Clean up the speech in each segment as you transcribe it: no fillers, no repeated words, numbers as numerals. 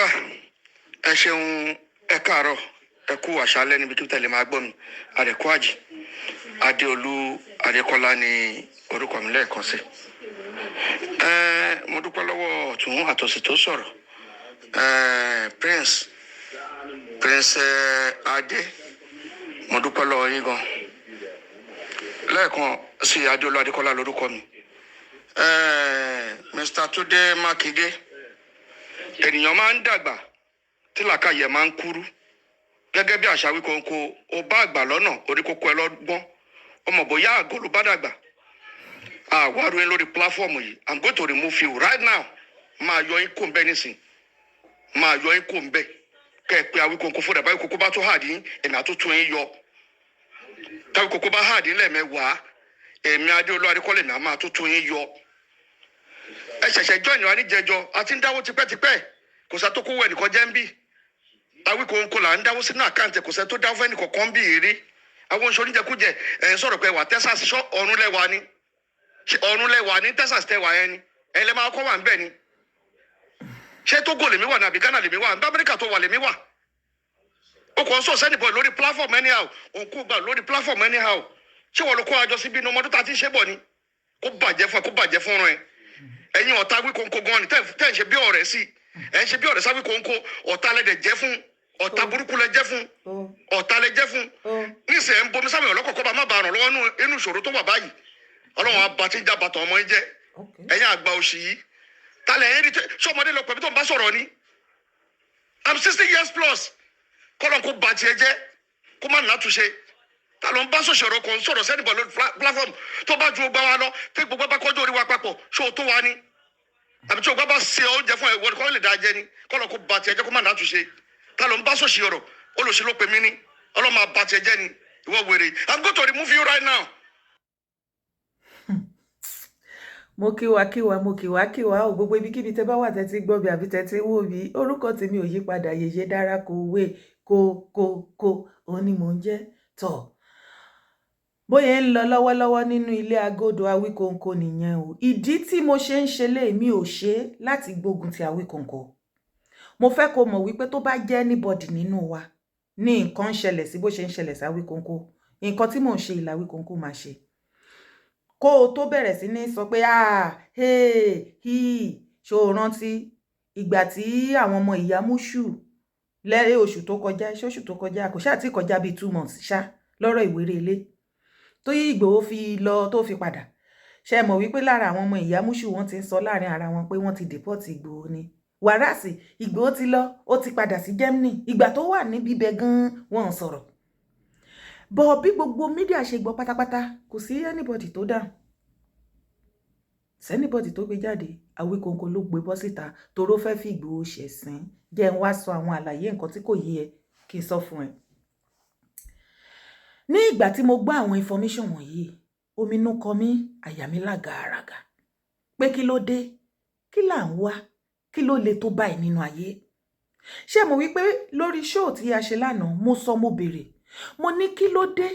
Yá, ẹ ṣeun, ẹ káàárọ̀, ẹ kú àṣálẹ́ níbi kí tẹ̀lé máa gbọ́ mi. Àdẹ̀kú àjì, Adéolú Adékọ́lá ní orúkọ mi lẹ́ẹ̀kan sí. Ẹ mo dúpẹ́ lọ́wọ́ ọ̀tún àtòsí tó sọ̀rọ̀. Ẹ Prince Adé, mo dúpẹ́ lọ́wọ́ yín gan. Lẹ́ẹ̀kan sí, Adéolú Adékọ́lá lórúkọ mi. Ẹ Mr. Túndé Mákindé, ènìyàn máa ń dàgbà tí làákàyè máa ń kúrú. Gẹ́gẹ́ bí àṣà Wíkóńkó, ó bá àgbà lọ́nà orí kókó ẹ lọ́gbọ́n, ọmọ bóyá àgọ́ ló bá dàgbà. Àwárò yín lórí platform yìí. I'm going to remove you right now. Máa yọ yín kó ń bẹ́ nísìn, máa yọ yín kó ń bẹ́. Kẹ́ ẹ pé Awíkóńkó fúnra báyìí, kókó bá tó hàdí yín, èmi àtúntún yín yọ. Táwíkókó bá hàdí lẹ́ẹ̀mẹ́wàá, èmi Adéolú Adékọ́lé mi á máa tún yín yọ. Ẹ ṣẹ̀ṣẹ̀ join wa níjẹjọ, àti ń dáwó tipẹ́tipẹ́, kò sá tó kówó ẹnìkan jẹ́ ń bí. Awíkóńkó là ń dáwó sínú account, kò sẹ́ tó dáwó fẹ́ ẹnìkọ̀ọ̀kan bí èrè. Àwọn oṣù oníjẹkújẹ ẹ̀ ń sọ̀rọ̀ pé wà Texas. Ṣọ́ ọ̀run lẹ́wà ni? Ṣé ọ̀run lẹ́wà ní Texas tẹ́wà yẹn ni? Ẹ̀ lẹ́ máa kọ́ wà ń bẹ̀ ni. Ṣé Togo lèmi wà ní àbí Ghana lèmi wà? Ní Amẹ́ríkà tó wà lèmi wà. Ó kàn ń sọ sẹ́nìbọ̀ lórí platform anyhow, òun kò gbà lórí platform anyhow. Ṣé wọ́n ló kó àjọ síbi inú ọmọdún tá a ti ń ṣe bọ̀ ni? Kó bàjẹ́ fún ẹ, kó bàjẹ́ fún ẹ. Ẹ̀yin ọ̀tá Wíkóńkó gan ni tẹ́ ń ṣe bí ọ̀rẹ́ sí, ẹ̀ ń ṣe bí ọ̀rẹ́ sáwí kóńkó. Ọ̀tá lẹ́dẹ̀ jẹ́ fún, ọ̀tá burúkú lẹ jẹ́ fún, ọ̀tá lẹ jẹ́ fún. Níṣẹ́ ẹ̀ ń bomi sáwọn ọlọ́kọ̀ọ́kọ́ bá má bàa ràn lọ́wọ́ inú ìṣòro tó wà báyìí. Ọlọ́run abá tí ń já bàtà ọmọ yín jẹ́. Ẹ̀yin àgbà òṣì yìí, talẹ̀ ẹ̀yin rí sọmọdé lọ pẹ̀lú tó ń bá sọ̀rọ̀ ni? I'm 60 years plus. Kọ́lọ́n kó ba tiẹ̀ jẹ́, kó má nàtúnṣe. Ta ló ń bá sọ̀rọ̀? Kò ń sọ̀rọ̀ sẹ́nìbọ̀ lórí platform tó bá ju gbá wa lọ, tí gbogbo bá kọjú orí wa papọ̀, ṣó o tó wa ni? Àbí tí o gbá bá ṣe oúnjẹ fún ẹ, ìwọ kọ́ lè dá jẹ ni? Kọ́lọ́n kó ba tiẹ̀ jẹ́, kó má nàtúnṣe. Ta ló ń bá sọ̀rọ̀? Olùsí ló pe mí ní ọlọ́mọ àbá tiẹ̀ jẹ́ ni. Ìwọ wèrè, I'm going to remove you right now. Mo kíwa kíwa, mo kíwa kíwa o. Gbogbo ibikíbi tẹ bá wà tẹ́tí gbọ́ mi àbí tẹ́tí wò mí, orúkọ tèmi ò yí padà. Yèyé dára kó wé kó kó kó òun ni mò ń jẹ́. Tọ̀ bóyá ń lọ lọ́wọ́lọ́wọ́ nínú ilé agodo Awíkóńkó nìyẹn o. Ìdí tí mo ṣe ń ṣe lé mi ò ṣe láti gbógun ti Awíkóńkó. Mo fẹ́ kó mọ̀ wípé tó bá jẹ́ anybody nínú wa ní nǹkan ń ṣẹlẹ̀ sí bó ṣe ń ṣẹlẹ̀ sí Awíkóńkó, nǹkan tí mò ń ṣe ìlà Awíkóńkó máa ṣe. Kó o tó bẹ̀rẹ̀ sí ní sọ pé, "Ah, hey, hi," ṣó o rántí ìgbà tí àwọn ọmọ ìyá Múṣù lẹ́rẹ́ oṣù tó kọjá? Ṣé oṣù tó kọjá kò ṣáà tí kọjá bíi 2 months ṣá, lọ́rọ̀ ìwéré ilé tó yí Ìgbòho fi lọ tó fi padà? Ṣe mọ̀ wípé lára àwọn ọmọ ìyá Múṣù, wọ́n ti ń sọ láàrin ara wọn pé wọ́n ti deport Ìgbòho ni? Whereas Ìgbòho ti lọ, ó ti padà sí Germany. Ìgbà tó wà níbí bẹ gan-an, wọ́n ń sọ̀rọ̀ bọ̀. Bí gbogbo media ṣe gbọ́ pátápátá, kò sí anybody tó dáhùn, anybody tó gbé jáde. Awíkóńkó ló gbé bọ́ síta toró fẹ́ fi Ìgbòho ṣẹ̀sín. Jẹ́ ń wá sọ àwọn àlàyé nǹkan tí kò yé ẹ kí n sọ fún ẹ. Ní ìgbà tí mo gbọ́ àwọn information wọ̀nyí, ominú kọ mí, àyà mi lágàràgà pé kí ló dé? Kí là ń wá? Kí ló le tó báyìí nínú ayé? Ṣé mo wí pé lórí show tí a ṣe lánàá, mo sọ, mo béèrè, mo ní kí ló dé?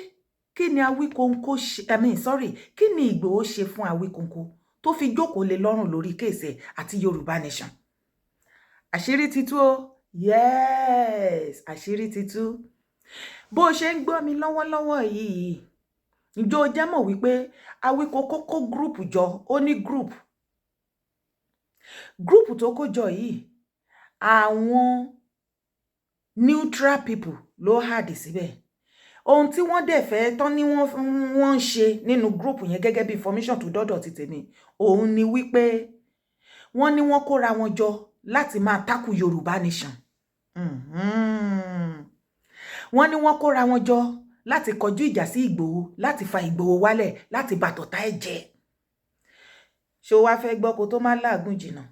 Kí ni Awíkóńkó ṣe, I mean, sorry, kí ni Ìgbòho ṣe fún Awíkóńkó tó fi jókòó lé lọ́rùn lórí case àti Yorùbá Nation? Àṣírí ti tú o. Yes, àṣírí ti tú. Bó o ṣe ń gbọ́ mi lọ́wọ́lọ́wọ́ yìí, ǹjọ́ o jẹ́ mọ̀ wípé Awíkóńkó kó group jọ? Ó ní group tó kó jọ yìí, àwọn neutral people ló add síbẹ̀. Ohun tí wọ́n dẹ̀ fẹ́ tán ní wọ́n ń ṣe nínú group yẹn, gẹ́gẹ́ bí information tó dọ́dọ̀ ti tèmi, òun ni wípé wọ́n ní wọ́n kóra wọn jọ láti máa attack Yorùbá Nation. Wọ́n ní wọ́n kóra wọn jọ láti kọjú ìjà sí Ìgbòho, láti fa Ìgbòho wálẹ̀, láti bàtọ̀tá ẹ̀ jẹ́. Ṣé o wá fẹ́ gbọ́? Kó tó má láàgùn jìnnà,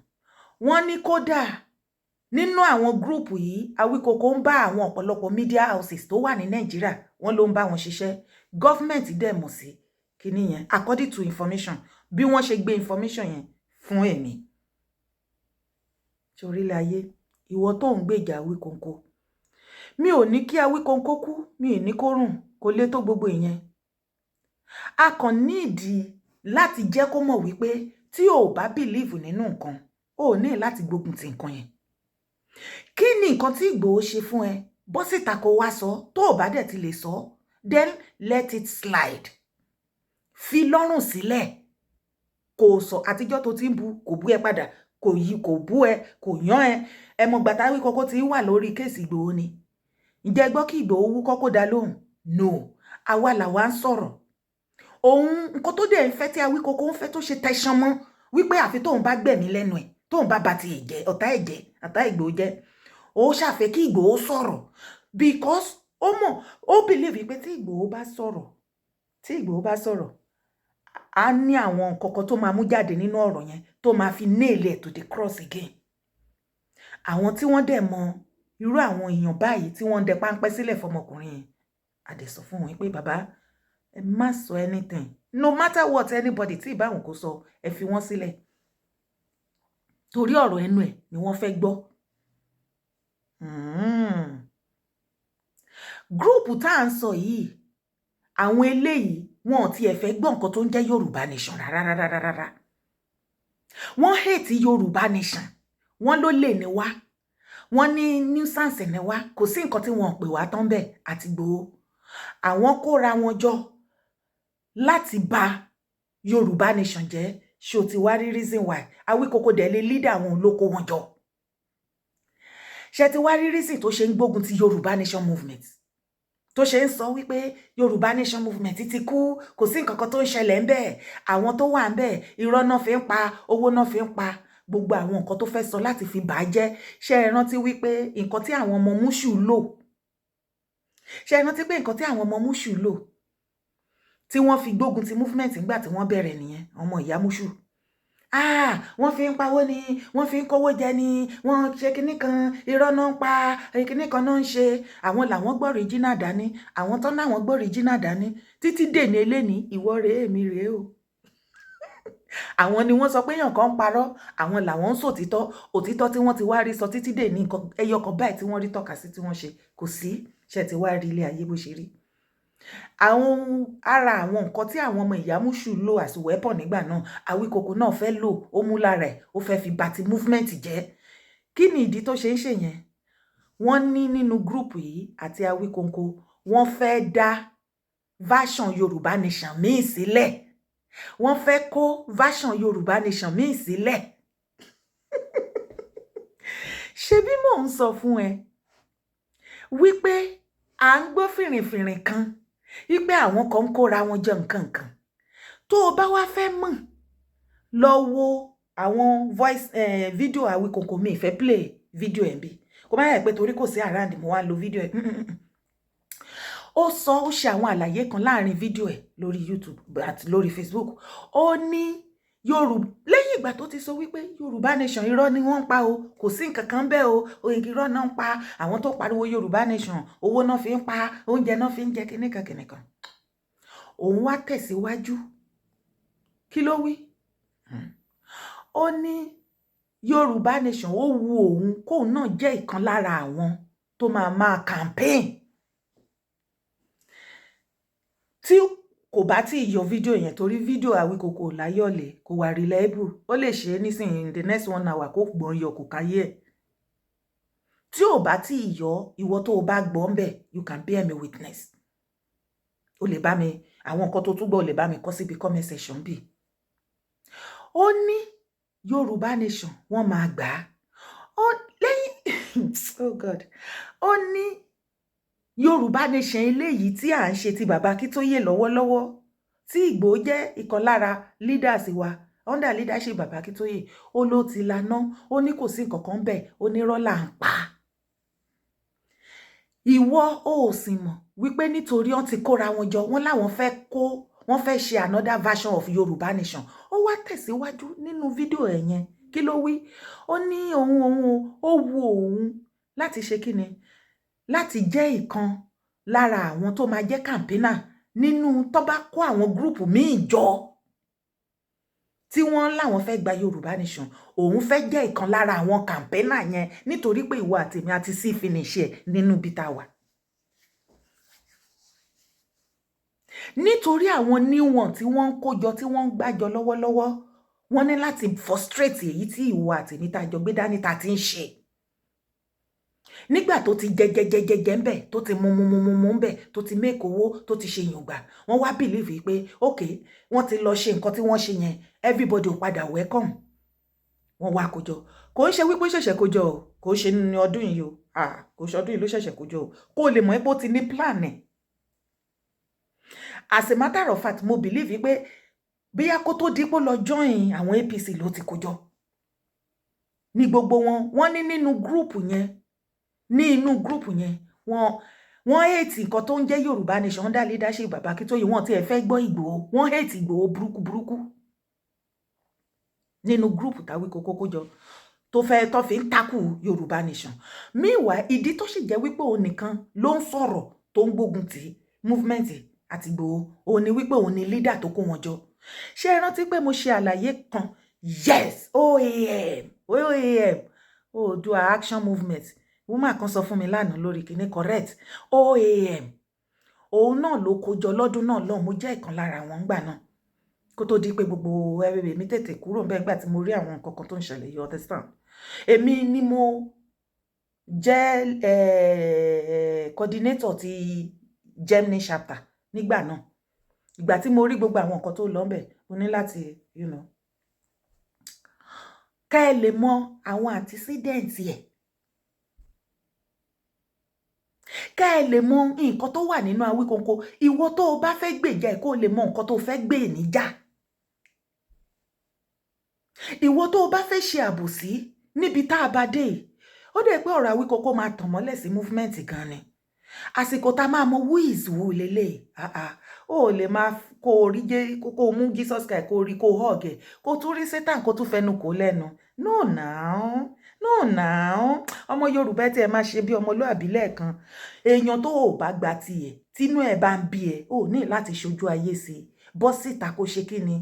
wọ́n ní kódà nínú àwọn group yìí, Awíkókó ń bá àwọn ọ̀pọ̀lọpọ̀ media houses tó wà ní Nàìjíríà, wọ́n ló ń bá wọn ṣiṣẹ́. Government dẹ̀ mọ̀ sí kíní yẹn, according to information bí wọ́n ṣe gbé information yẹn fún èmi. Torílẹ̀ ayé, ìwọ tó ń gbèjà Awíkóńkó, mi ò ní kí Awíkóńkó kú, mi ò ní kó rùn, kó lè tó gbogbo ìyẹn. A kàn ní ìdí láti jẹ́ kó mọ̀ wípé tí o ò bá believe nínú nǹkan, o ò ní láti gbógun ti nǹkan yẹn. Kí ni nǹkan tí Ìgbòho ṣe fún ẹ? Bọ́ síta kó wá sọ. Tó o bá dẹ̀ ti lè sọ, then let it slide, fi lọ́rùn sílẹ̀. Kò sọ àtijọ́ tó ti ń bu, kò bú ẹ padà, kò yí, kò bú ẹ, kò yán ẹ. Ẹ mọ gbàtà wí kọ́kọ́ tí ń wà lórí case Ìgbòho ni. Ǹjẹ́ gbọ́ kí Ìgbòho wú kọ́kọ́ dá lóhùn? No. Àwa làwa ń sọ̀rọ̀ òun. Nǹkan tó dẹ̀ ń fẹ́ tí Awíkókó ń fẹ́ tó ṣe tẹ̀sán mọ́ wípé àfi tóun bá gbẹ̀mí lẹ́nu ẹ̀, tóun bá ba ti ẹ̀jẹ̀ ọ̀tá ẹ̀jẹ̀ ọ̀tá Ìgbòho jẹ́, ó ṣàfẹ́ kí Ìgbòho sọ̀rọ̀, because ó mọ̀, ó believe pé tí Ìgbòho bá sọ̀rọ̀, á ní àwọn nǹkan kan tó máa mú jáde nínú ọ̀rọ̀ yẹn tó máa fi nail it to the cross again. Àwọn tí wọ́n dẹ̀ mọ irú àwọn èèyàn báyìí tí wọ́n ń dẹ páńpẹ́ sílẹ̀ fọmọkùnrin yẹn, a dẹ̀ sọ fún wọn pé, bàbá, ẹ má sọ anything. No matter what anybody tí ìbáwọn kò sọ, ẹ fi wọ́n sílẹ̀, torí ọ̀rọ̀ ẹnu ẹ̀ ni wọ́n fẹ́ gbọ́. Group tá à ń sọ yìí, àwọn eléyìí, wọn ò tiẹ̀ fẹ́ gbọ́ nǹkan tó ń jẹ́ Yorùbá Nation rárá rárá rárá. Wọ́n hate Yorùbá Nation. Wọ́n ló lè ní wá, wọ́n ní nuisance ní wá. Kò sí nǹkan tí wọ́n pè wá tán bẹ́ẹ̀. Àti Ìgbòho, àwọn kóra wọn jọ láti bà Yorùbá Nation jẹ́. Ṣó ti wá rí reason why Awíkókó dẹ̀ lè leader àwọn olóko wọn jọ? Ṣe ti wá rí reason tó ṣe ń gbógun ti Yorùbá Nation movement, tó ṣe ń sọ wípé Yorùbá Nation movement ti kú, kò sí nǹkan kan tó ń ṣẹlẹ̀ ń bẹ́ẹ̀, àwọn tó wà ń bẹ́ẹ̀, irọ́ náà fi ń pa, owó náà fi ń pa, gbogbo àwọn nǹkan tó fẹ́ sọ láti fi bà á jẹ́? Ṣé ẹ rántí wípé nǹkan tí àwọn ọmọ Múṣù lò? Ṣé ẹ rántí pé nǹkan tí àwọn ọmọ Múṣù lò tí wọ́n fi gbógun ti movement nígbà tí wọ́n bẹ̀rẹ̀ nìyẹn? Ọmọ ìyá Múṣù, ah, wọ́n fi ń pawó ni, wọ́n fi ń kówó jẹ ni, wọ́n ṣe kinní kan, irọ́ náà ń pa, kinní kan náà ń ṣe. Àwọn làwọn gbọ́ original dání. Àwọn tán náà, wọ́n gbọ́ original dání títí dèní eléni. Ìwọ rèé, èmi rèé o. Àwọn ni wọ́n sọ pé èèyàn kan ń parọ́, àwọn làwọn ń sòtítọ́. Òtítọ́ tí wọ́n ti wá rí sọ títí dèní, nǹkan ẹyọ kan báyìí tí wọ́n rí tọ́ka sí tí wọ́n ṣe, kò sí. Ṣe ti wá rí ilé ayé bó ṣe rí? Àwọn ara àwọn nǹkan tí àwọn ọmọ ìyámúṣù lò as weapon nígbà náà, Awíkoko náà fẹ́ lò ó, mú lára ẹ̀, ó fẹ́ fi bà ti movement jẹ́. Kí ni ìdí tó ṣe ń ṣe yẹn? Wọ́n ní nínú group yìí àti Awíkoko, wọ́n fẹ́ dá version Yorùbá Nation míì sílẹ̀. Wọ́n fẹ́ kó version Yorùbá Nation míì sílẹ̀. Ṣebí mò ń sọ fún ẹ wípé à ń gbọ́ fìrìnfìrìn kan wípé àwọn kan ń kóra wọn jọ nǹkan kan. Tó o bá wá fẹ́ mọ̀, lọ wo àwọn voice video Awíkòǹkò. Mi ìfẹ́ play video ẹ̀ bí kò má yẹ pé torí kò sí around mo wá lo video ẹ̀. Ó sọ, ó ṣe àwọn àlàyé kan láàrin fídíò ẹ̀ lórí YouTube àti lórí Facebook. Ó ní Yorùbá, lẹ́yìn ìgbà tó ti sọ wípé Yorùbá Nation, irọ́ ni wọ́n ń pa o, kò sí nǹkan kan bẹ́ẹ̀ o, irọ́ náà ń pa, àwọn tó pariwo Yorùbá Nation, owó náà fi ń pa, oúnjẹ náà fi ń jẹ, kíníkan kíníkan, òun wá tẹ̀síwájú. Kí ló wí? Ó ní Yorùbá Nation, ó wu òun kóun náà jẹ́ ìkan lára àwọn tó máa máa campaign. Tí kò bá tí ì yọ fídíò yẹn, torí fídíò Awíkòkò láyọ̀lẹ̀ kò wà reliable, ó lè ṣe é nísìnyí, in the next one hour kó gbọ́n yọ, kò káyé ẹ̀. Tí ò bá tí ì yọ, ìwọ tó o bá gbọ́ ń bẹ̀, you can bear me witness. O lè bá mi, àwọn nǹkan tó tún gbọ́, o lè bá mi kọ síbi comment section bí. Ó ní Yorùbá Nation, wọ́n máa gbà á. Ó lẹ́yìn, oh God, ó ní Yorùbá Nation eléyìí tí à ń ṣe ti bàbá Akíntóyè lọ́wọ́lọ́wọ́, tí Ìgbòho jẹ́ ìkan lára leaders wa under leadership bàbá Akíntóyè, ó ló ti laná. Ó ní kò sí nǹkan kan bẹ́ẹ̀, ó ní irọ́ là ń pa. Ìwọ ó sì mọ̀ wípé nítorí wọ́n ti kóra wọn jọ, wọ́n láwọn fẹ́ kó, wọ́n fẹ́ ṣe another version of Yorùbá Nation. Ó wá tẹ̀síwájú nínú fídíò ẹ̀ yẹn. Kí ló wí? Ó ní òun ó wu òun láti ṣe kíni, láti jẹ́ ìkan lára àwọn tó máa jẹ́ campaigner nínú tó bá kó àwọn group míì jọ tí wọ́n láwọn fẹ́ gba Yorùbá Nation. Òun fẹ́ jẹ́ ìkan lára àwọn campaigner yẹn, nítorí pé ìwọ àtèmi àti sí finish ẹ̀ nínú ibi tá a wà. Nítorí àwọn níwọ̀n tí wọ́n ń kó jọ, tí wọ́n ń gbájọ lọ́wọ́lọ́wọ́, wọ́n ní láti frustrate èyí tí ìwọ àtèmi tá a jọ gbé dání tá a ti ń ṣe. Nígbà tó ti jẹ jẹ jẹ jẹ jẹ ńbẹ, tó ti mu mu mu mu mu ńbẹ, tó ti make owó, tó ti ṣe yùngbà, wọ́n wá believe pé ok, wọ́n ti lọ ṣe nǹkan tí wọ́n ṣe yẹn, everybody ò padà welcome. Wọ́n wá kójọ. Kò ń ṣe wípé ṣẹ̀ṣẹ̀ kójọ o, kò ń ṣe ní ọdún yìí o. Ah, kò ṣe ọdún yìí ló ṣẹ̀ṣẹ̀ kójọ o. Kó o lè mọ̀ pé ó ti ní plan ẹ̀. As a matter of fact, mo believe pé bíyá kó tó dípò lọ join àwọn APC ló ti kójọ ní gbogbo wọn. Wọ́n ní nínú group yẹn, ní inú group yẹn, wọ́n hate nǹkan tó ń jẹ́ Yorùbá Nation under leadership Bàbá Akíntóyè. Wọ́n ti ẹ̀ fẹ́ gbọ́ Ìgbòho, wọ́n hate Ìgbòho burúkú burúkú nínú group táwí kókó kójọ tó fẹ́ tó fi ń takù Yorùbá Nation. Meanwhile, ìdí tó sì jẹ́ wípé òun nìkan ló ń sọ̀rọ̀ tó ń gbógun tì movement àti Ìgbòho, òun ni wípé òun ni leader tó kó wọn jọ. Ṣé ẹ rántí pé mo ṣe àlàyé kan? Yes, OAM, OAM, Oòduà Action Movement. Woman kan sọ fún mi lánàá lórí kìíní, correct, OAM. Òun náà ló kó jọ lọ́dún náà lọ́hùn. Mo jẹ́ ìkan lára àwọn ńgbà náà, kó tó di pé gbogbo ẹrẹ mi tètè kúrò ńbẹ̀ nígbà tí mo rí àwọn nǹkan kan tó ń ṣẹlẹ̀, you understand. Èmi ni mo jẹ́ coordinator ti Germany chapter nígbà náà. Ìgbà tí mo rí gbogbo àwọn nǹkan tó lọ ńbẹ̀, mo ní láti ká ẹ lè mọ àwọn antecedent ẹ̀, ká ẹ lè mọ nǹkan tó wà nínú Awíkonko. Ìwọ tó o bá fẹ́ gbèjà ẹ̀, kó o lè mọ nǹkan tó o fẹ́ gbè níjà. Ìwọ tó o bá fẹ́ ṣe àbòsí níbi tá a bá dé, ó dẹ̀ pé ọ̀rọ̀ Awíkonko máa tàn mọ́lẹ̀ sí movement gan ni. Àsìkò tá a máa mọ who is who lélẹ̀. Ó lè máa kó o rí jẹ́ kó o mú Jesus Christ, kó o rí, kó o hug ẹ̀, kó o tún rí Satan, kó o tún fẹnu kò lẹ́nu. No now, no now. Ọmọ Yorùbá tí ẹ máa ṣe bí ọmọlúàbí lẹ́ẹ̀kan. Èèyàn tó o bá gba tiẹ̀, tínú ẹ̀ bá ń bí ẹ, ò ní láti ṣojú ayé sí i. Bọ́ síta kó ṣe kí ni,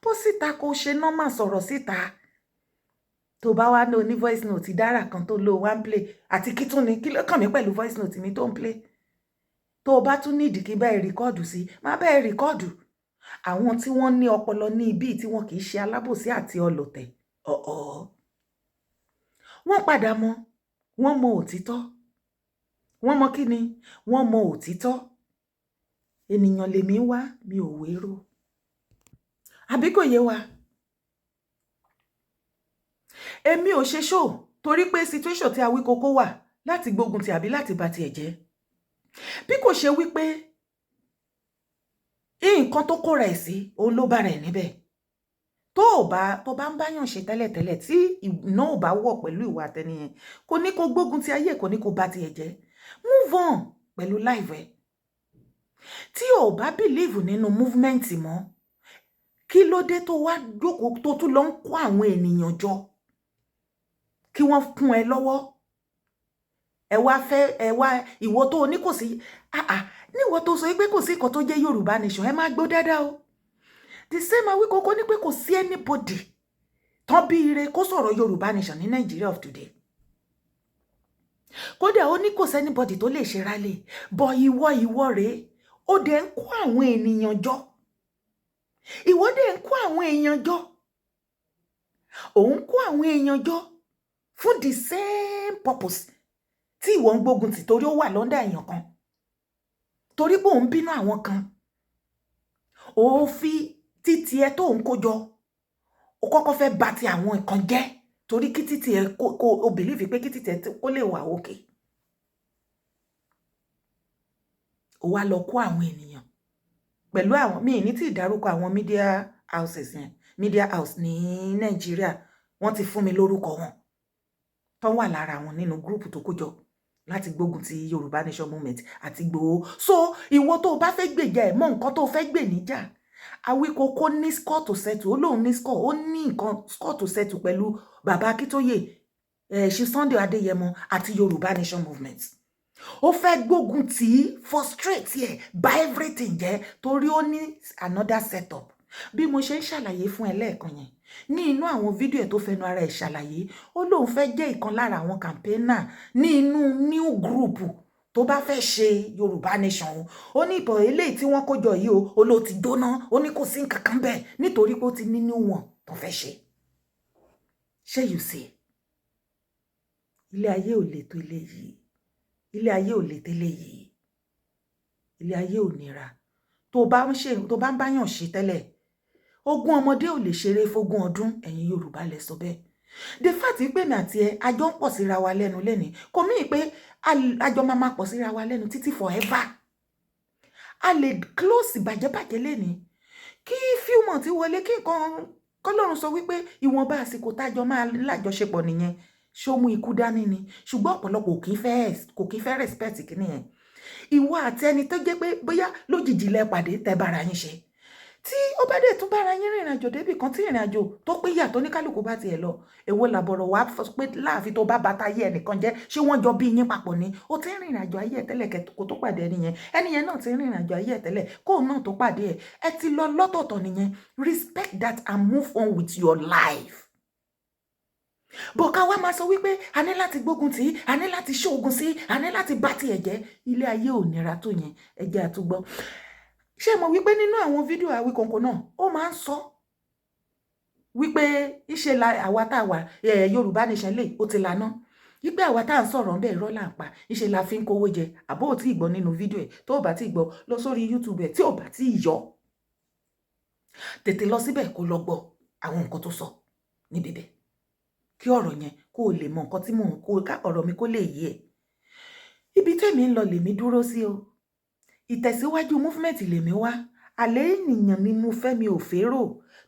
bọ́ síta kó ṣe normal, sọ̀rọ̀ síta. Tó bá wá ní oní voice note dára kan tó lo one play àti kí tún ni, kí ló kàn mí pẹ̀lú voice note mi tó ń play? Tó o bá tún nídìí kí bẹ́ẹ̀ record sí, má bẹ́ẹ̀ record. Àwọn tí wọ́n ní ọpọlọ ní ibi tí wọn kì í ṣe alábòsí àti ọlọ̀tẹ̀ ọ̀ọ́, wọ́n padà mọ̀, wọ́n mọ òtítọ́. Wọ́n mọ kí ni, wọ́n mọ òtítọ́. Ènìyàn lèmi wá, mi ò wérò. Àbí kò yé wa? Èmi ò ṣe ṣó torí pé situation tí Awíkókó wà láti gbógun ti àbí láti bà tiẹ̀ jẹ́, bí kò ṣe wípé nǹkan tó kóra ẹ̀ sí, òun ló bára ẹ̀ níbẹ̀. Tó o bá tó bá ń báyàn ṣe tẹ́lẹ̀tẹ́lẹ̀, tí iná ò bá wọ̀ pẹ̀lú ìwà àtẹniyẹn, kò ní kó gbógun ti ayé, kò ní kó bá tiẹ̀ jẹ́. Move on pẹ̀lú life ẹ̀. Tí o bá believe nínú movement mọ́, kí ló dé tó wá jókòó, tó tún lọ ń kó àwọn ènìyàn jọ kí wọ́n kún ẹ lọ́wọ́? Ẹ wá fẹ́ ẹ wá, ìwọ tó o ní kò sí, níwọ tó sọ pé kò sí nǹkan tó jẹ́ Yorùbá Nation, ẹ má gbọ́ dáadáa o. The same Awíkókó ní pé kò sí anybody tán bí ire kó sọ̀rọ̀ Yorùbá Nation ní Nàìjíríà of today. Kódà ó ní kò sí anybody tó lè ṣe rally bọ̀. Ìwọ rèé, ó dẹ̀ ń kó àwọn ènìyàn jọ, ìwọ dẹ̀ ń kó àwọn èèyàn jọ, òun kó àwọn èèyàn jọ fún the same purpose tí ìwọ ń gbógun tì, torí ó wà lọ́ndà èèyàn kan, torí pé òun bínú àwọn kan. Ó fi títí ẹ tó ń kó jọ, ó kọ́kọ́ fẹ́ bà ti àwọn nǹkan jẹ́, torí kí títí ẹ kó o believe pé kí títí ẹ kó lè wà òkè. Ó wá lọ kó àwọn ènìyàn pẹ̀lú àwọn míì ní tí ìdárúkọ àwọn media houses yẹn, media house ní Nàìjíríà. Wọ́n ti fún mi lórúkọ wọn tó wà lára wọn nínú group tó kó jọ láti gbógun ti Yorùbá Nation movement àti Ìgbòho. So ìwọ tó o bá fẹ́ gbèjà ẹ̀, mọ̀ nǹkan tó o fẹ́ gbè níjà. Awíkókó ní score to settle. Ó lóun ní score, ó ní nǹkan score to settle pẹ̀lú bàbá Akíntóyè, ṣe Sunday Adéyẹmọ àti Yorùbá Nation movement. Ó fẹ́ gbógun tì í, frustrate ẹ̀, bà everything jẹ́, torí ó ní another setup. Bí mo ṣe ń ṣàlàyé fún ẹ lẹ́ẹ̀kan yẹn, ní inú àwọn fídíò ẹ̀ tó fẹnu ara ẹ̀ ṣàlàyé, ó lóun fẹ́ jẹ́ ìkan lára àwọn campaigner ní inú new group tó bá fẹ́ ṣe Yorùbá Nation o. Ó ní ìbọn eléyìí tí wọ́n kó jọ yìí o, ó ló ti jóná, ó ní kò sí nǹkan kan bẹ́ẹ̀, nítorí pé ó ti ní new one tó fẹ́ ṣe. Ṣé you see? Ilé ayé ò lè tó ilé yìí, ilé ayé ò lè tẹ́lẹ̀ yìí, ilé ayé ò nira. Tó bá ń ṣe, tó bá ń báyàn ṣe tẹ́lẹ̀, ogún ọmọdé ò lè ṣeré fógún ọdún. Ẹ̀yin Yorùbá lẹ sọ bẹ́ẹ̀. The fact pé mi àti ẹ àjọ ń pọ̀ síra wa lẹ́nu lẹ́ni kò mí pé àjọ máa máa pọ̀ síra wa lẹ́nu títí forever. A lè close bàjẹ́bàjẹ́ lẹ́ni, kí few months wọlé, kí nǹkan kọ́lọ́run sọ wípé ìwọ̀nba àsìkò tájọ máa lájọṣepọ̀ nìyẹn. Ṣó mú ikú dání ni? Ṣùgbọ́n ọ̀pọ̀lọpọ̀ kò kí fẹ́ respect kìíní yẹn. Ìwọ àti ẹni tó jẹ́ pé bóyá lójijì lẹ pàdé, tẹ́ bára yín ṣe, tí ó bá dẹ̀ tún bára yín rìnrìn àjò débì kan, tí ìrìn àjò tó pé yàtọ̀, ní kálukú bá tiẹ̀ lọ, èwo làbọ̀rọ̀ wá pé láàfin tó bá bàtà ayé ẹnìkan jẹ́? Ṣé wọ́n jọ bí yín papọ̀ ni? Ó ti ń rìnrìn àjò ayé ẹ̀ tẹ́lẹ̀ kó tó pàdé ẹni yẹn. Ẹni yẹn náà ti ń rìnrìn àjò ayé ẹ̀ tẹ́lẹ̀ kóun náà tó pàdé ẹ̀. Ẹ ti lọ lọ́tọ̀ọ̀tọ̀ nìyẹn. Respect that and move on with your life. Bọ̀ ká wá máa sọ wípé a ní láti gbógun tì í, a ní láti ṣóògùn sí, a ní láti bá tiẹ̀ jẹ́. Ilé ayé ò nira tó yẹn. Ẹ jẹ́ àtúgbọ́. Ṣé mo wípé nínú àwọn fídíò Awíkonko náà, ó máa ń sọ wípé ìṣe la àwa tá a wà Yorùbá Nation lè ó ti lànà, wípé àwa tá à ń sọ̀rọ̀ ńbẹ̀, irọ́ là ń pa, ìṣe la fi ń kówó jẹ. Àbó ò tí ì gbọ́ nínú fídíò ẹ̀? Tó o bá tí ì gbọ́, lọ sórí YouTube ẹ̀. Tí ò bá tí ì yọ, tètè lọ síbẹ̀ kó lọ gbọ́ àwọn nǹkan tó sọ níbi bẹ́ẹ̀, kí ọ̀rọ̀ yẹn kó o lè mọ nǹkan tí mò ń kó ká, ọ̀rọ̀ mi kó lè yé ẹ. Ibi tèmi ń lọ lèmi dúró sí o. Ìtẹ̀síwájú movement lèmi wá. Àlẹ́ ènìyàn ni mo fẹ́, mi ò fẹ́rò,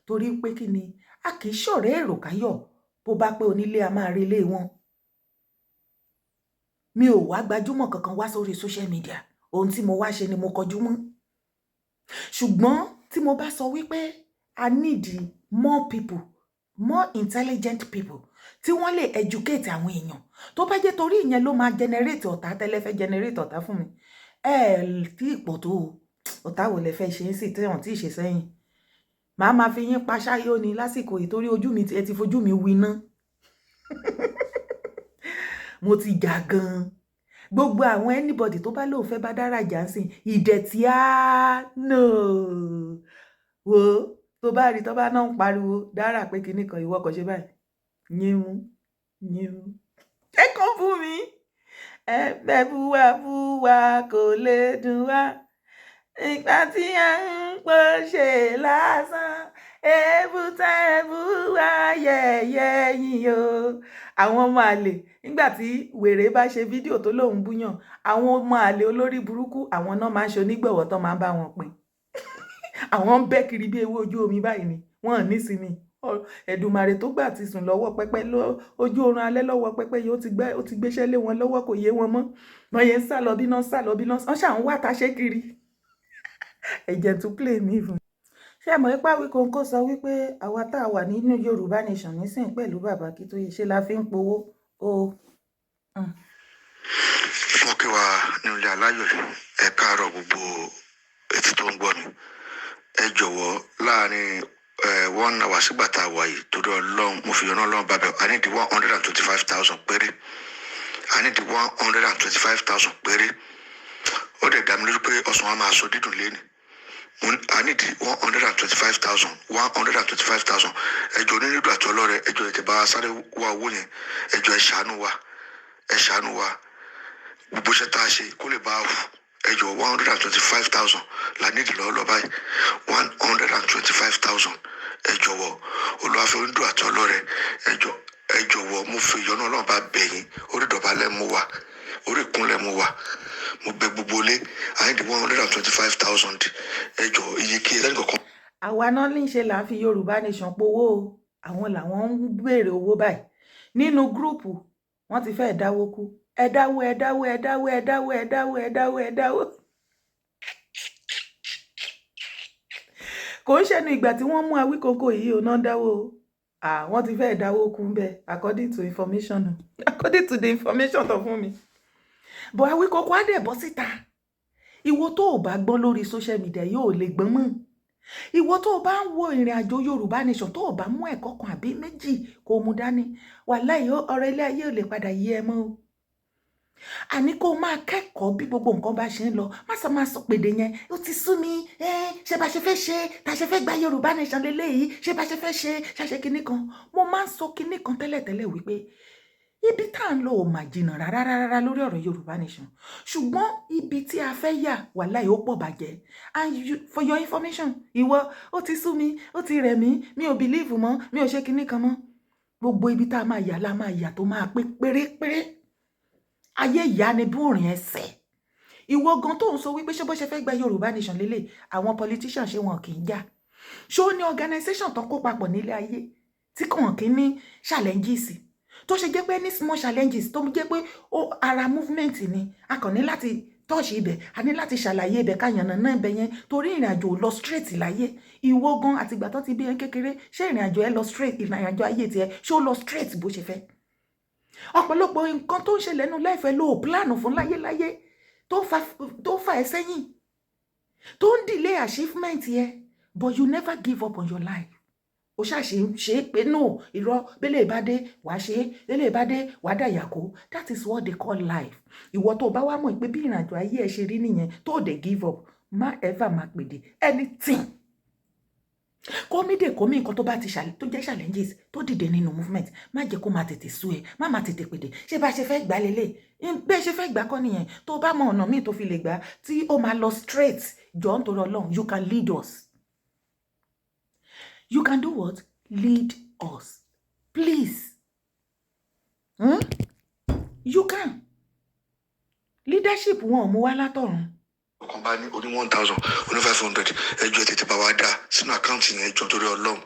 torí pé kí ni? A kì í ṣọ̀rẹ́ èrò káyọ̀. Bó bá pé onílé, a máa relé wọn. Mi ò wá gbajúmọ̀ kankan wá sórí social media. Ohun tí mo wá ṣe ni mo kọjú mọ́. Ṣùgbọ́n tí mo bá sọ wípé I need more people, more intelligent people tí wọ́n lè educate àwọn èèyàn, tó bá jẹ́ torí ìyẹn ló máa generate ọ̀tá tẹ́lẹ̀, fẹ́ generate ọ̀tá fún mi, ẹ tí ì pọ̀ tó o. Ọ̀tá wo lẹ fẹ́ ṣe ń sì tẹ̀wọ̀n tí ì ṣe sẹ́yìn? Màá máa fi yín pa ṣáyó ni lásìkò yìí, torí ojú mi, ẹ ti fojú mi winá. Mo ti jà gan-an. Gbogbo àwọn anybody tó bá lóun fẹ́ bá dára jà ń sìn ìdẹ̀tí á no wo. Tó bá rí tó bá náà ń pariwo dára pé kinní kan, ìwọ kò ṣe báyìí, yín yín ẹ kàn fún mi. Ẹ fẹ́ bú wa, bú wa, kò lè dùn wá. Ìgbà tí à ń pọ̀ ṣe lásán, èébú tẹ́ ẹ bú wa, yẹ̀yẹ́ yín o. Àwọn ọmọ àlè, nígbà tí wèrè bá ṣe fídíò tó lóun búyàn, àwọn ọmọ àlè olórí burúkú, àwọn náà máa ń ṣe onígbọ̀wọ́ tó máa ń bá wọn pín. Àwọn ń bẹ́ kiri bí ewé ojú omi báyìí ni wọ́n ò ní sinmi. Ẹ̀dùnmàrè tó gbà ti sùn lọ́wọ́ pẹ́pẹ́ ojú oorun alẹ́ lọ́wọ́ pẹ́pẹ́ yìí, ó ti gbéṣẹ́ lé wọn lọ́wọ́, kò yé wọn mọ́. Wọ́n yẹn ń sá lọ bí náà, sá lọ bí náà, wọ́n ṣà ń wá taṣé kiri. Ẹ̀jẹ̀ tún play mi fún. Ṣé ẹ mọ̀ ipá Awíkonko sọ wípé àwa tá a wà nínú Yorùbá Nation nísìn pẹ̀lú bàbá Akíntóyè, ṣe la fi ń powó o. Mo kí wa ní ilé aláyọ̀. Ẹ káàárọ̀ gbogbo etí tó ń gbọ́ mi. Ẹ jọ̀wọ́, láàrin one hour sígbà tá a wà yìí, torí Ọlọ́run, mo fi ọ̀nà Ọlọ́run bàbẹ̀, I need 125,000 péré. I need 125,000 péré. Ó dẹ̀ dá mi lójú pé ọ̀sán wa máa sọ dídùn lẹ́nu. I need 125,000, 125,000. Ẹ jọ̀ọ́, onílùú àti ọlọ́rẹ̀, ẹ jọ̀ọ́, ẹ tẹ́ bá wa sáré wá owó yẹn. Ẹ jọ̀ọ́, ẹ ṣàánú wa, ẹ ṣàánú wa, gbogbo iṣẹ́ tá a ṣe kó lè bá a hù. Ẹ jọ̀ọ́, 125,000 la need lọ́wọ́lọ́wọ́ báyìí, 125,000. Ẹ jọ̀wọ́, olùwàfẹ́ onídùú àti ọlọ́rẹ̀, ẹ jọ̀ọ́, ẹ jọ̀wọ́, mo fi ìyọ́nú Ọlọ́run bá bẹ̀ yín. Orí ìdọ̀bálẹ̀ mo wà, orí ìkúnlẹ̀ mo wà, mo bẹ̀ gbogbo ilé. I need 125,000. Ẹ jọ̀ọ́, iye kí ẹ lẹ́nu kọ̀ọ̀kan. Àwa náà ní í ṣe là ń fi Yorùbá Nation powó o. Àwọn làwọn ń béèrè owó báyìí nínú group. Wọ́n ti fẹ́ẹ̀ dáwó kú. Ẹ dáwó, ẹ dáwó, ẹ dáwó, ẹ dáwó, ẹ dáwó, ẹ dáwó, ẹ dáwó. Kò ń ṣẹnu ìgbà tí wọ́n mú Awíkonko yìí ò náà dáwó o. Wọ́n ti fẹ́ẹ̀ dáwó kú bẹ́ẹ̀, according to information, according to the information tó fún mi. But Awíkonko á dẹ̀ bọ́ síta. Ìwọ tó o bá gbọ́n lórí social media yóò lè gbọ́n mọ́. Ìwọ tó o bá ń wo ìrìn àjò Yorùbá Nation, tó o bá mú ẹ̀kọ́ kan àbí méjì kó o mú dání, wàláhì, ọ̀rọ̀ ilé ayé ò lè padà yé ẹ mọ́ o. Àní kó o máa kẹ́kọ̀ọ́ bí gbogbo nǹkan bá ṣe ń lọ. Má sọ, máa sọ pèdè yẹn, ó ti sú mi. Ṣé bá ṣe fẹ́ ṣe tá a ṣe fẹ́ gba Yorùbá Nation lélẹ́yìí? Ṣé bá ṣe fẹ́ ṣe ṣàṣe kinní kan? Mo máa ń sọ kinní kan tẹ́lẹ̀tẹ́lẹ̀ wípé Ibi tá à ń lọ ò mà jìnnà rárá rárá lórí ọ̀rọ̀ Yorùbá Nation, ṣùgbọ́n ibi tí a fẹ́ yà, wàláhì, ó pọ̀ bàjẹ́. And you, for your information, ìwọ, ó ti sú mi, ó ti rẹ̀ mí, mi ò believe mọ́, mi ò ṣe kinní kan mọ́. Gbogbo ibi tá a máa yà la máa yà tó máa pé pérépéré. Ayé ìyá ni bí òrìn ẹsẹ̀. Ìwọ gan tó ń sọ wípé ṣé bó ṣe fẹ́ gba Yorùbá Nation lélẹ̀, àwọn politician, ṣé wọn kì í jà? Ṣó ní organisation tó kó papọ̀ nílé ayé tí kàn kí ní challenges, tó ṣe jẹ́ pé ní small challenges tó jẹ́ pé ó ara movement ni, a kàn ní láti touch ibẹ̀, a ní láti ṣàlàyé ibẹ̀, ká yànnà náà ibẹ̀ yẹn, torí ìrìn àjò lọ straight láyé. Ìwọ gan, àtìgbà tó ti bí ẹ kékeré, ṣé ìrìn àjò ẹ lọ straight? Ìrìn àjò ayé tiẹ̀, ṣé ó lọ straight bó ṣe fẹ́? Ọ̀pọ̀lọpọ̀ nǹkan tó ń ṣẹlẹ̀ nínú life ẹ ló plan fún láyéláyé, tó fa ẹ sẹ́yìn, tó ń delay achievement yẹ, but you never give up on your life. Ó ṣàṣe ṣe é pé no, irọ́, bẹ́lẹ̀ ìbádé wàá ṣe é, bẹ́lẹ̀ ìbádé wàá dàyàkó. That is what they call life. Ìwọ tó bá wá mọ̀ pé bí ìrìnàjò ayé ẹ ṣe rí nìyẹn, tó dẹ̀ give up, má ever má pèdè anything kómìdè kómì. Nǹkan tó bá ti tó jẹ́ challenges tó dìde nínú movement, má jẹ́ kó máa tètè sú ẹ, má máa tètè pèdè. Ṣé bá ṣe fẹ́ gbà lélẹ̀, bẹ́ẹ̀ ṣe fẹ́ gbà kọ́ nìyẹn. Tó bá mọ ọ̀nà míì tó fi lè gbà tí ó máa lọ straight, jọ, nítorí Ọlọ́run, you can lead us. You can do what? Lead us, please. You can. Leadership, wọn ò mú wá látọ̀run. Ọkàn bá ní oní 1,000, oní 500, ẹjọ́, ẹ tètè bá wa dá sínú account yẹn. Ẹjọ́, torí Ọlọ́run,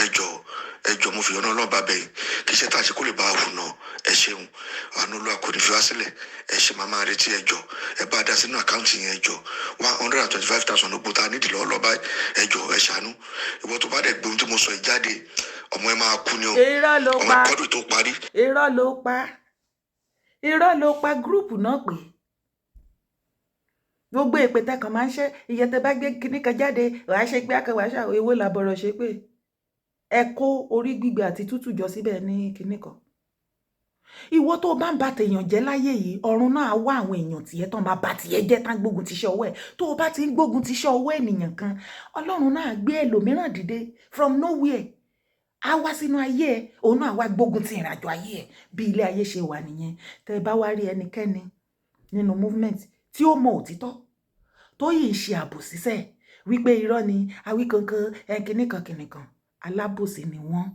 ẹjọ́, ẹjọ́, mo fi ọ̀nà Ọlọ́run bá bẹ̀yìn kí iṣẹ́ tá a ṣe kó lè bá a hù náà. Ẹ ṣeun, àánú Olúwa kò ní fi wá sílẹ̀. Ẹ ṣe, máa máa retí. Ẹjọ́, ẹ bá a dá sínú account yẹn, ẹjọ́. 125,000 ló gbó ta nídìí lọ́wọ́ lọ́ba. Ẹjọ́, ẹ ṣàánú. Ìwọ tó bá dẹ̀ gbóhun tí mo sọ yìí jáde, ọmọ ẹ máa kú ni o. Irọ́ ló ọmọ pa. Kọ́dù tó parí. Irọ́ ló pa, irọ́ ló pa. Group náà pé gbogbo èpè tẹkàn máa ń ṣe, iye tẹ bá gbé kíní kan jáde, wàá ṣe pé akẹwàá ṣàwọ ewé làbọrọ ṣe pé ẹ kó orí gbígbẹ àti tútù jọ síbẹ̀ ní kíní kan. Ìwọ tó bá ń ba tèèyàn jẹ́ láyé yìí, ọ̀run náà á wá àwọn èèyàn tiẹ̀ tán máa ba tiẹ̀ jẹ́, tán gbógun tiṣẹ́ ọwọ́ ẹ̀. Tó o bá ti ń gbógun tiṣẹ́ ọwọ́ ènìyàn kan, Ọlọ́run náà gbé ẹlòmíràn dìde from nowhere, á wá sínú ayé ẹ, òun náà wá gbógun ti ìrìnàjò ayé ẹ. Bí ilé ayé ṣe wà nìyẹn. Tẹ bá wá rí ẹnikẹ́ni nínú movement tí ó mọ òtítọ́, tó yìí ń ṣe àbòsí sẹ́ wípé irọ́ ni Awíkankan, ẹnkìnìkan kìnìkan, alábòsí ni wọ́n.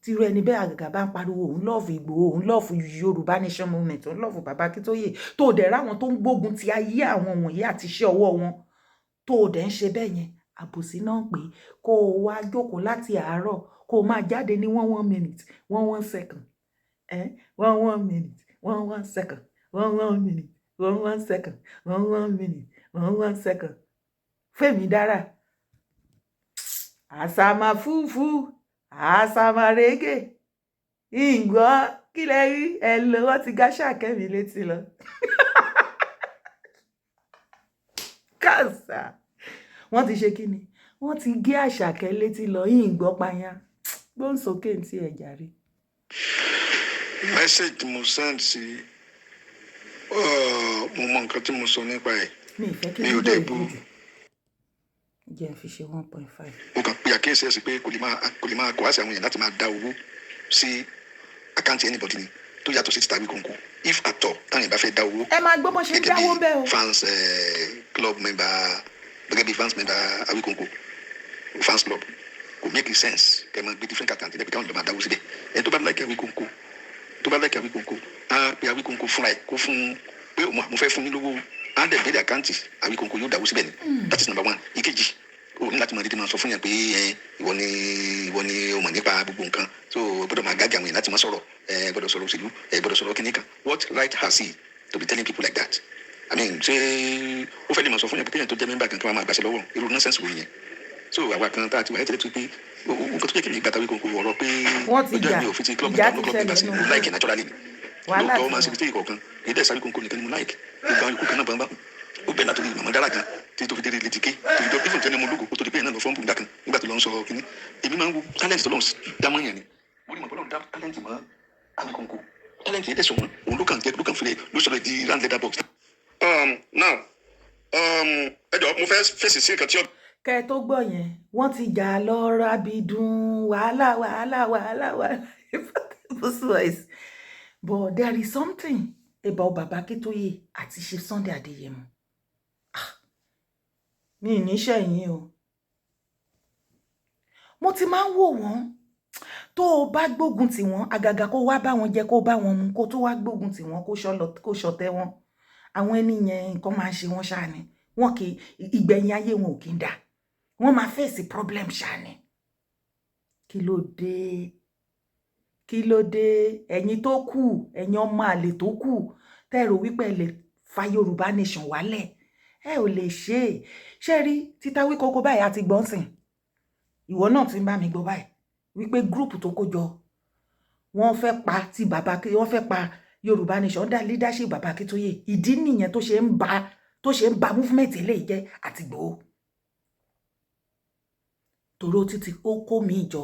Tírú ẹni bẹ́ẹ̀, àgàgà bá ń pariwo òun love Ìgbòho, òun love Yorùbá Nation movement, òun love bàbá Akíntóyè, tó dẹ̀ ráwọn tó ń gbógun ti ayé àwọn wọ̀nyí àti iṣẹ́ ọwọ́ wọn, tó dẹ̀ ń ṣe bẹ́ẹ̀ yẹn, àbòsí náà pé kó o wá jókòó láti àárọ̀, kó o máa jáde ní one one minute, one one second, eh? One one minute, one one second, one one minute, one one second, one one minute, one one second. Fẹ́mi dára àsàmà fúfú àsàmà régè ìgbọ́ kí lẹ rí ẹ lọ, wọ́n ti gáṣà kẹ́mi létí lọ kàṣà, wọ́n ti ṣe kí ni, wọ́n ti gé Àṣàkẹ́ létí lọ. Ìgbọ́ payá gbóǹsókè ní ti ẹ̀ jàre. Message mo send sí, mo mọ nǹkan tí mo sọ nípa ẹ̀. Mi ì fẹ́ kí Mi ò fídíò dẹ̀ yìí bú. gùn jù, jẹ́ n fi ṣe 1.5. Mo kàn pe àkíyèsí ẹ̀ sí pé kò lè máa kó àṣẹ àwọn èèyàn láti máa dá owó sí account anybody ni tó yàtọ̀ sí ti tàbí kòǹkò, if at all táwọn èèyàn bá fẹ́ dá owó Ẹ máa gbọ́ bó ṣe ń gẹ́gẹ́ dáwó bí bẹ́ẹ̀ o. fans club member, gẹ́gẹ́ bí fans member Awikonko fans club, kò make sense kẹ́ máa gbé different account lẹ́bi káwọn èèyàn máa dáwó síbẹ̀. Ẹni tó bá like Awikonko, tó bá like Awikonko, á pe Awikonko fúnra ẹ̀, kó fún un pé mo fẹ́ fún yín lówó, á dẹ̀ bẹ̀rẹ̀ account Awikonko, yóò dáwó síbẹ̀ ni. That is number one. Ìkejì, o ní láti máa dídí máa sọ fún yàn pé ẹ ìwọ ni o mọ̀ nípa gbogbo nǹkan, so o gbọ́dọ̀ máa gájà àwọn èèyàn láti máa sọ̀rọ̀, ẹ gbọ́dọ̀ sọ̀rọ̀ òṣèlú, ẹ gbọ́dọ̀ sọ̀rọ̀ kíní kan. What right has he to be telling people like that? I mean, ṣé ó fẹ́ lè máa sọ fún yàn pé kéèyàn tó jẹ́ member kan kí wọ́n máa gbàṣẹ lọ́wọ́? Irú nonsense wo yẹn? So àwa kan tá a ti wà ẹ́ tẹ́lẹ̀ tó pé nǹkan tó jẹ́ kí mi gbàtà wí kò ọ̀rọ̀ pé Wọ́n ti ọjọ́ jà. mi ò fi ti club Ìjà member ti no club member ṣẹlẹ̀ sí nínú mo like it naturally ni. Wàhálà Lóòótọ́, ó ti máa ń ṣe wà. mistake kọ̀ọ̀kan. Èyí dẹ̀ sáré kónkó nìkan ni mo like. Gbogbo àwọn ikú kan náà bá ó bẹ̀ látòrí màmá dára gan tí tó fi dé létí ké tó fi dọ́ even tẹ́ni mo lógo kó tó di pé ẹ̀ náà lọ fọ́nbù nígbà kan, nígbà tó lọ ń sọ kínní. Èmi máa ń wo talent tó lọ́n dá mọ́ yẹn ni. Mo ní mọ̀ bọ́lá dá talent mọ́ Awikonko, talent yẹn dẹ̀ sọ wọn, òun ló kàn jẹ́, ló kàn filẹ̀, ló sọ̀rọ̀ di round leather box. Now, ẹ jọ, mo fẹ́ fèsì sí nǹkan tí ó Kẹ́ ẹ tó gbọ́ yẹn, wọ́n ti jà lọ rábìdùn, wàhálà, wàhálà, wàhálà, wàhálà. Voice But there is something about Baba Akintoye àti Chief Sunday Adeyemo. Ah, mi ì ní sẹ́yìn o. Mo ti máa ń wò wọ́n. Tó o bá gbógun tì wọ́n, àgàgà kó wá bá wọn jẹ, kó bá wọn mu, kó tó wá gbógun tì wọ́n, kó ṣọ̀tẹ̀ wọn, àwọn ẹni yẹn, nǹkan máa ń ṣe wọ́n ṣáà ni. Wọn kì í, ìgbẹ̀yìn ayé wọn ò kí ń dà. Wọ́n máa face problem ṣáà ni. Kí ló dé? Kí ló dé? Ẹ̀yin tó kù, ẹ̀yin ọmọ àlè tó kù, tẹ́ rò wípé ẹ lè fa Yorùbá Nation wálẹ̀, ẹ ò lè ṣe é. Ṣé rí títa wí kókó báyìí àti gbọ́nsìn? Ìwọ náà ti ń bá mi gbọ́ báyìí wípé group tó kó jọ, wọ́n fẹ́ pa ti bàbá, wọ́n fẹ́ pa Yorùbá Nation under leadership Bàbá Akíntóyè. Ìdí nìyẹn tó ṣe ń ba movement eléyìí jẹ́ àti Ìgbòho, torí ó ti ó kó mi jọ.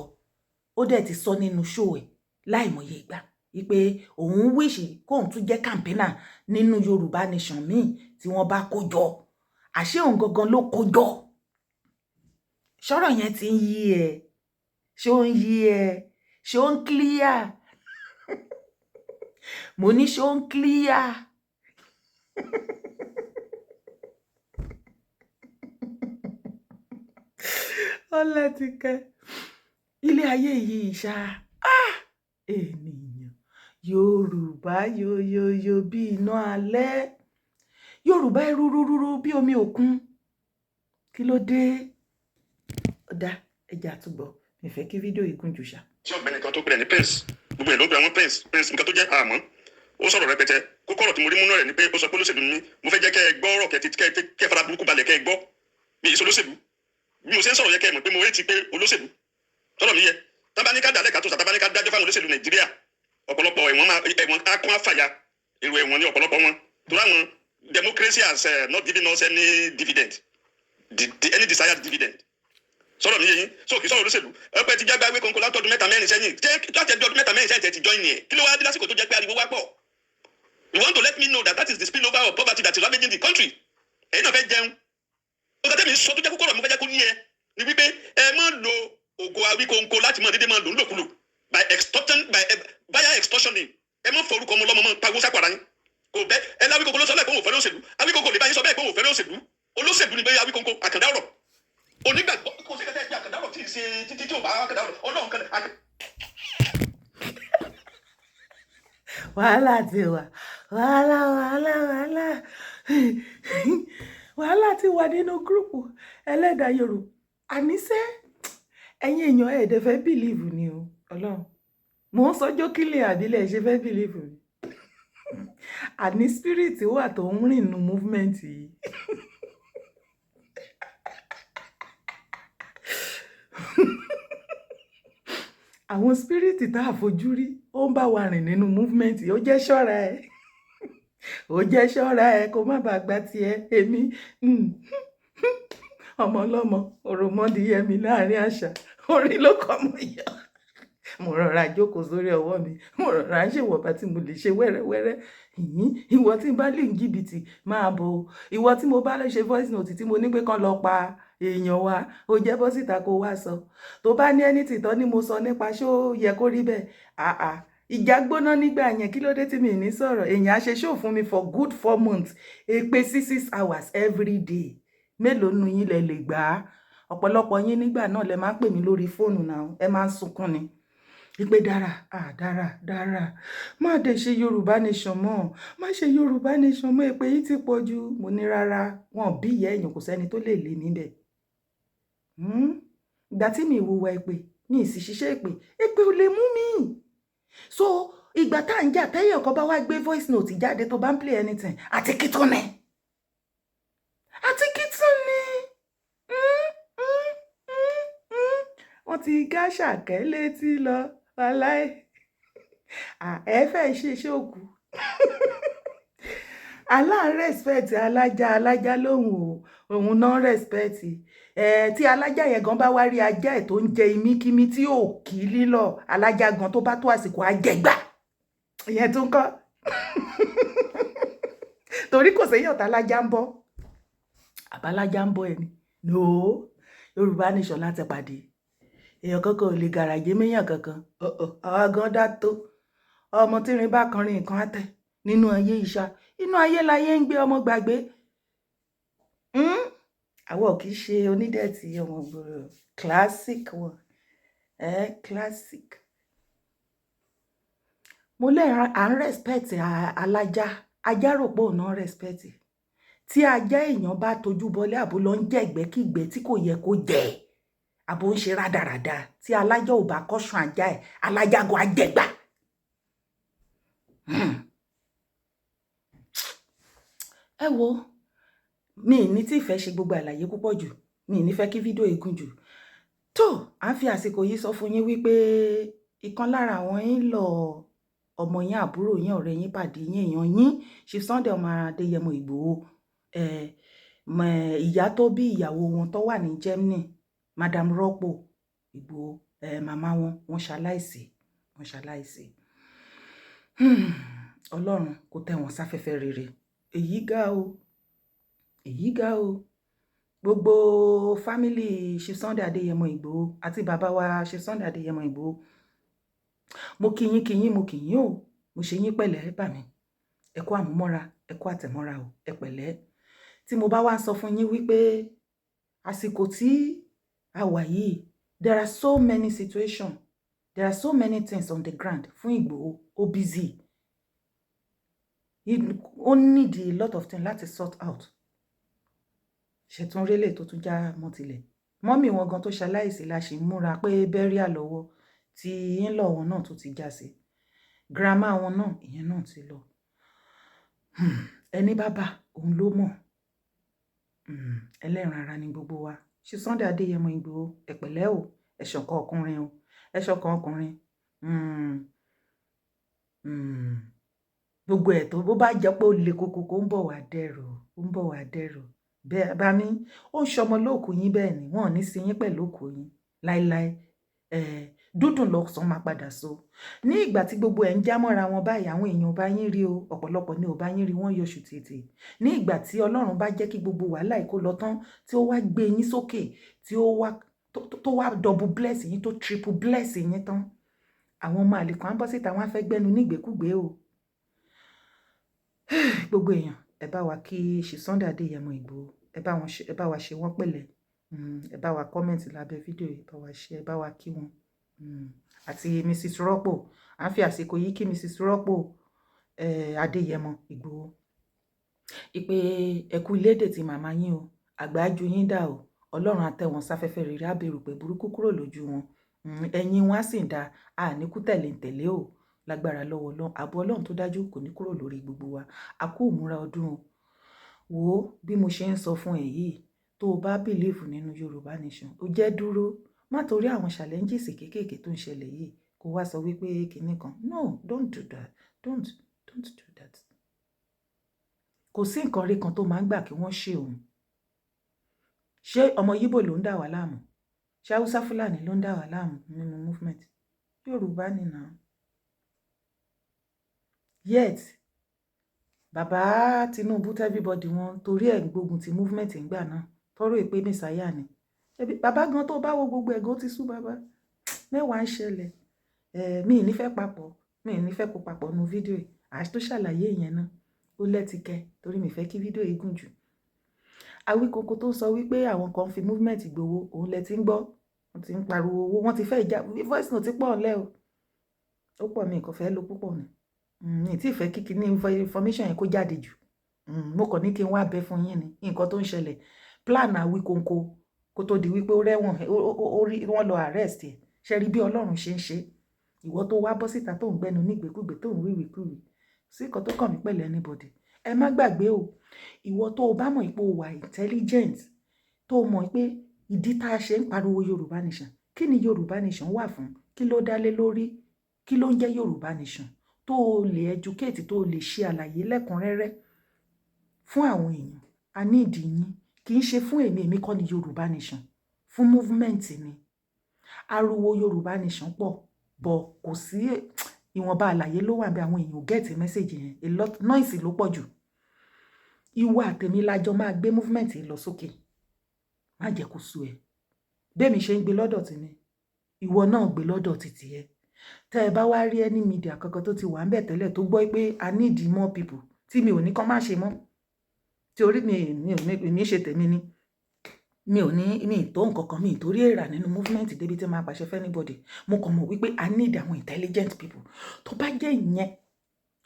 Ó dẹ̀ ti sọ nínú show ẹ̀ láìmọye ìgbà wípé òun wish kóun tún jẹ́ campaigner nínú Yorùbá Nation míì tí wọ́n bá kó jọ. Àṣé òun gangan ló kó jọ? Ṣọ́rọ̀ yẹn ti ń yí ẹ? Ṣé ó ń yí ẹ? Ṣé ó ń clear? Mo ní, ṣé ó ń clear? Ọlátìkẹ́, ilé ayé yìí ṣá, ah, ènìyàn Yorùbá yoyoyo bí iná alẹ́, Yorùbá rúrúrúrú bí omi òkun. Kí ló dé? Ọ̀dà ẹja àtúgbọ̀ mi fẹ́ kí fídíò yìí gùn jù ṣá. Tí ọ̀gbẹ́ni kan tó pè ní Prince, gbogbo ẹ̀ ló gbé àwọn Prince Prince, nǹkan tó jẹ́ àmọ́ ó sọ̀rọ̀ rẹpẹtẹ. Kókó ọ̀rọ̀ tí mo rí múnú rẹ̀ ni pé ó sọ pé olóṣèlú ni mí. Mo fẹ́ jẹ́ kẹ́ ẹ gbọ́ ọ̀rọ̀, kẹ́ ẹ fara burúkú balẹ̀, kẹ́ ẹ gbọ́ mi. Ìṣe olóṣèlú. Bí mo ṣe ń sọ̀rọ̀ yẹ kẹ́ ẹ mọ̀ pé mo retí pé olóṣèlú tọ́rọ̀ mi yẹ. Tábà ní ká dálẹ̀ ká tó sà, tábà ní ká dájọ́ fáwọn olóṣèlú Nàìjíríà, ọ̀pọ̀lọpọ̀ ẹ̀wọ̀n máa ẹ̀wọ̀n á kún àfàyà, èrò ẹ̀wọ̀n ní ọ̀pọ̀lọpọ̀ wọn, torí àwọn democracy has not given us any dividend, any desired dividend. Sọ̀rọ̀ mi yé yín? So kì í sọ̀rọ̀ olóṣèlú. Ẹgbẹ́ ti jágbá wé kónkó látọdún 3 4 sẹ́yìn. Jẹ́ láti ẹjọ́ ọdún 3 4 sẹ́yìn tẹ̀ ti join yẹn, kí ló wá dé lásìkò tó jẹ́ pé ariwo wá pọ̀? You want to let me know that that is the spillover of poverty that is ravaging the country. Ẹ̀yin náà fẹ́ jẹun. Ó tẹ́tẹ́ mi sọ tó jẹ́ kókó ọ̀rọ̀ mi fẹ́ jẹ́ kó ní ẹ ni wípé ẹ má lo ògo Awíkonko láti mọ dédé máa lò ń lòkulò by extortion, by via extortioning. Ẹ má forúkọ ọmọ ọlọ́mọ mọ́ pawó sápò ara yín. Kò bẹ́ ẹ láwíkonko ló sọ lẹ́ẹ̀kọ́ òun fẹ́rẹ́ òṣèlú. Awíkonko lè bá yín sọ bẹ́ẹ̀ pé òun fẹ́rẹ́ òṣèlú. Olóṣèlú ni bẹ́ẹ̀. Awíkonko àkàndá ọ̀rọ̀ onígbàgbọ́ kò sí kẹtẹ́ ẹgbẹ́ àkàndá ọ̀rọ̀ tí ì ṣe títí tí ò bá àkàndá ọ̀rọ̀ Ọlọ́run kan. Wàhálà ti wà, wàhálà, wàhálà, wàhálà, wàhálà ti wà nínú group ẹlẹ́dàá Yorùbá. Àníṣe ẹ̀yin èèyàn, ẹ̀ẹ́dẹ̀ fẹ́ believe ni o. Ọlọ́run, mò ń sọjọ́ kílẹ̀ àbílẹ̀ ṣe fẹ́ believe mi. Àní spirit wà tó ń rìn nínú movement yìí. Àwọn spirit tá a fojú rí, ó ń bá wa rìn nínú movement yìí. Ó jẹ́ ṣọ́ra ẹ, ó jẹ́ ṣọ́ra ẹ, kó má bàa gba tiẹ̀. Èmi ọmọ ọlọ́mọ òròmọdìyẹmí láàrin àṣà orí ló kọ́ mọ́ yọ. Mo rọra jókòó sórí ọwọ́ mi, mo rọra ń ṣèwọ̀nba tí mo lè ṣe wẹ́rẹ́wẹ́rẹ́. Ìyín ìwọ tí n bá lè ń jìbìtì máa bọ̀ o. Ìwọ tí mo bá lè ṣe voice note tí mo ní pé kán lọ pa èèyàn wa, ó jẹ́ bọ́ síta kó wá sọ tó bá ní anything tán ní mo sọ nípa ṣó yẹ kó rí bẹ́ẹ̀. Àà, ìjà gbóná nígbà yẹn. Kí ló dé tí mi ní sọ̀rọ̀? Èèyàn á ṣe show fún mi for good 4 months, èpè 6 hours every day. Mélòó nu yín lẹ lè gbà á? Ọ̀pọ̀lọpọ̀ yín nígbà náà lẹ máa ń pè mí lórí fóònù náà, ẹ máa ń sunkún ni ìpè dára, ah, dára dára, má dé ṣe Yorùbá Nation mọ́, má ṣe Yorùbá Nation mọ́, èpè yìí ti pọ̀ jù. Mo ní rárá, wọn bí ìyá èèyàn, kò sẹ́ni tó lè lé mi bẹ̀. Ìgbà tí mi ìwúwa èpè, mi ì sì ṣiṣẹ́ èpè, èpè ò lè mú mi. So ìgbà tá à ń jà tẹ́yẹ̀ kan bá wá gbé voice note jáde tó bá ń play anything, àti kí tún ni, àti kí tún ni? Wọ́n ti gá Ṣàkẹ́ létí lọ wàláì. Ẹ fẹ́ ṣe iṣẹ́ òkú. Aláà respect alájà, alájà lóhùn o, òun náà respect ẹ. Tí alájà yẹn gan bá wá rí ajá ẹ tó ń jẹ imíkímí tí ò kí lílọ, alájà gan tó bá tó àsìkò àjẹgbà ìyẹn tó ń kọ́, torí kò séyàn tá alájà ń bọ́, àbálájá ń bọ́ ẹni. No, Yorùbá Nation láti pàdé. Èèyàn kankan ò lè gàràjé méyàn kankan. Àwa gan dá tó. Ọmọ tírin bá kanrin nǹkan á tẹ̀ nínú ayé ìṣá, inú ayé láyé ń gbé ọmọ gbàgbé. Àwọn ò kì í ṣe onídẹ̀tí ọmọ gbòòrò, classic one, classic. Mo lè à ń respect alájá, ajá rò pé òun náà respect. Tí ajá èèyàn bá tojú bọlé, àbó lọ ń jẹ̀gbẹ́kígbẹ́ tí kò yẹ kó jẹ, àbó ń ṣe rádaràda, tí alájá ò bá kọ́sùn ajá ẹ̀, alájágo ajẹgbà. Ẹ wo, mi ní tí ìfẹ́ ṣe gbogbo àlàyé púpọ̀ jù, mi ní fẹ́ kí fídíò yìí gùn jù. Tó à ń fi àsìkò yìí sọ fún yín wípé ìkan lára àwọn yín lọ, ọmọ yín, àbúrò yín, ọ̀rẹ́ yín, pàdé yín, èèyàn yín, Chief Sunday ọmọ Adéyẹmọ Ìgbòho, ìyá tó bí ìyàwó wọn tó wà ní Germany, Madam Rọ́pò Ìgbòho, màmá wọn, wọ́n ṣaláìsí, wọ́n ṣaláìsí. Ọlọ́run kó tẹ́ wọn sáfẹ́fẹ́ rere. Èyí ga o, èyí ga o. Gbogbo family Chief Sunday Adéyẹmọ Ìgbòho àti bàbá wa Chief Sunday Adéyẹmọ Ìgbòho, mo kí yín, kí yín, mo kí yín o, mo ṣe yín pẹ̀lẹ́ bà mí. Ẹ kú àmúmọ́ra, ẹ kú àtẹ̀mọ́ra o, ẹ pẹ̀lẹ́. Tí mo bá wá sọ fún yín wípé àsìkò tí a wà yìí, there are so many situations, there are so many things on the ground fún Ìgbòho. Ó busy, ó need a lot of things láti sort out. Ṣètún rélè tó tún já mọ́ tilẹ̀, mummy wọn gan tó ṣaláìsí la ṣì ń múra pé burial lọ́wọ́, tí ń lọ wọn náà tó ti já sí, grandma wọn náà, ìyẹn náà ti lọ. Ẹni bàbá òun ló mọ̀. Ẹlẹ́ran ara ni gbogbo wa. Ṣe Sunday Adéyẹmọ Ìgbòho, ẹ pẹ̀lẹ́ o, ẹ ṣọ̀kan ọkùnrin o, ẹ ṣọ̀kan ọkùnrin. Gbogbo ẹ̀ tó bó bá jẹ́ pé ó le koko kó ń bọ̀ wá dẹ̀rọ̀, ó ń bọ̀ wá dẹ̀rọ̀. Bẹ́ẹ̀ bá mi, ó ń ṣọmọ lóòkù yín, bẹ́ẹ̀ ni wọ́n ò ní sí yín pẹ̀lú òkú yín láéláé. Dúdùn lọ́sàn máa padà so. Ní ìgbà tí gbogbo ẹ̀ ń já mọ́ra wọn báyìí, àwọn èèyàn ò bá yín rí o, ọ̀pọ̀lọpọ̀ ni ò bá yín rí, wọ́n yọṣù tètè. Ní ìgbà tí Ọlọ́run bá jẹ́ kí gbogbo wàhálà yìí kó lọ tán, tí ó wá gbé yín sókè, tí ó wá tó wá double bless yín, tó triple bless yín tán, àwọn ọmọ àlè kan á bọ́ síta, wọ́n á fẹ́ gbẹ́nu nígbèkúgbé o. Gbogbo èèyàn, ẹ bá wa kí Chief Sunday Adéyẹmọ Ìgbòho, ẹ bá wa ṣe wọ́n pẹ̀lẹ́. Ẹ bá wa comment lábẹ́ fídíò yìí, ẹ bá wa ṣe, ẹ bá wa kí wọn. Àti Mrs. Rọ́pò, à ń fi àsìkò yìí kí Mrs. Rọ́pò Adéyẹmọ Ìgbòho ìpè ẹkú ilédè tí màmá yín o, àgbà ju yín dà o. Ọlọ́run á tẹ́ wọn sáfẹ́fẹ́ rere, á bèrò pé burúkú kúrò lójú wọn. Ẹ̀yìn wọn á sì dá àníkú tẹ̀lé ń tẹ̀lé o. Lágbára lọ́wọ́ Ọlọ́run, ààbò Ọlọ́run tó dájú kò ní kúrò lórí gbogbo wa. A kú ìmúra ọdún o. Wò ó, bí mo ṣe ń sọ fún ẹ yìí, tó o bá believe nínú Yorùbá Nation, ó jẹ́ dúró. Má torí àwọn challenges kéékèèké tó ń ṣẹlẹ̀ yìí kó wá sọ wípé kinní kan. No, don't do that. Don't do that. Kò sí nǹkan rí kan tó máa ń gbà kí wọ́n ṣe òun. Ṣé ọmọ Yíbò ló ń dà wá láàmú? Ṣé Haúsá Fúlàní ló ń dà wá láàmú nínú movement? Yorùbá ni now. Yet bàbá Tinubu, everybody wọn torí ẹ̀ ń gbógun ti movement ńgbà náà, tọrọ ìpè mẹsàáyà ni bàbá gan. Tó bá wo gbogbo ẹ̀ gan, ó ti sú bàbá. Mẹ́wàá ń ṣẹlẹ̀. Mi ì ní fẹ́ papọ̀, mi ì ní fẹ́ kó papọ̀ nu fídíò yìí àti tó ṣàlàyé ìyẹn náà, ó lẹ́tìkẹ́, torí mi fẹ́ kí fídíò yìí gùn jù. Awíkoko tó sọ wípé àwọn kan fi movement gbowó, òun lẹ ti ń gbọ́, wọ́n ti ń pariwo owó, wọ́n ti fẹ́ ìjà. Voice note pọ̀ ńlẹ̀ o, ó pọ̀, mi kò fẹ́ lo púpọ̀ ni. Mi tí ì fẹ́ kí kíní information yẹn kó jáde jù. Mo kàn ní kí n wá bẹ fún yín ni nǹkan tó ń ṣẹlẹ̀. Plan Awíkonko kó tó di wípé ó rẹ́wọ̀n, ó rí wọ́n lọ arrest ẹ̀. Ṣe rí bí Ọlọ́run ṣe ń ṣe? Ìwọ tó wá bọ́ síta, tó ń gbẹnu nígbèkúgbè, tó ń wíwìkúwì sí nǹkan tó kàn mí pẹ̀lú anybody, ẹ má gbàgbé o. Ìwọ tó o bá mọ̀ pé o wà intelligent, tó o mọ̀ pé ìdí tá a ṣe ń pariwo Yorùbá Nation, kí ni Yorùbá Nation wà fún, kí ló dá lé lórí, kí ló ń jẹ́ Yorùbá Nation, tó o lè educate, tó o lè ṣe àlàyé lẹ́kùnrẹ́rẹ́ fún àwọn èèyàn, a ní ìdí yín. Kì í ṣe fún èmi, èmi kọ́ ni Yorùbá Nation, fún movement ni. Ariwo Yorùbá Nation pọ̀ bọ̀, kò sí ìwọ̀nba àlàyé ló wà bí àwọn èèyàn get message yẹn. A lot noise ló pọ̀ jù. Ìwọ àtèmi lájọ máa gbé movement yìí lọ sókè. Má jẹ́ kó sú ẹ. Bẹ́ẹ̀mi ṣe ń gbé lọ́dọ̀ tèmi, ìwọ náà gbé lọ́dọ̀ títì ẹ. Tẹ́ ẹ bá wá rí any media kankan tó ti wà ń bẹ̀ tẹ́lẹ̀ tó gbọ́ pé I need more people, tí mi ò ní kán má ṣe mọ́, tí orí mi ò ní mi ṣe tèmi ni, mi ò ní mi tó nǹkan kan, mi ì torí èrà nínú movement débi tí máa pàṣẹ fún anybody. Mo kàn mọ̀ wípé I need àwọn intelligent people. Tó bá jẹ́ ìyẹn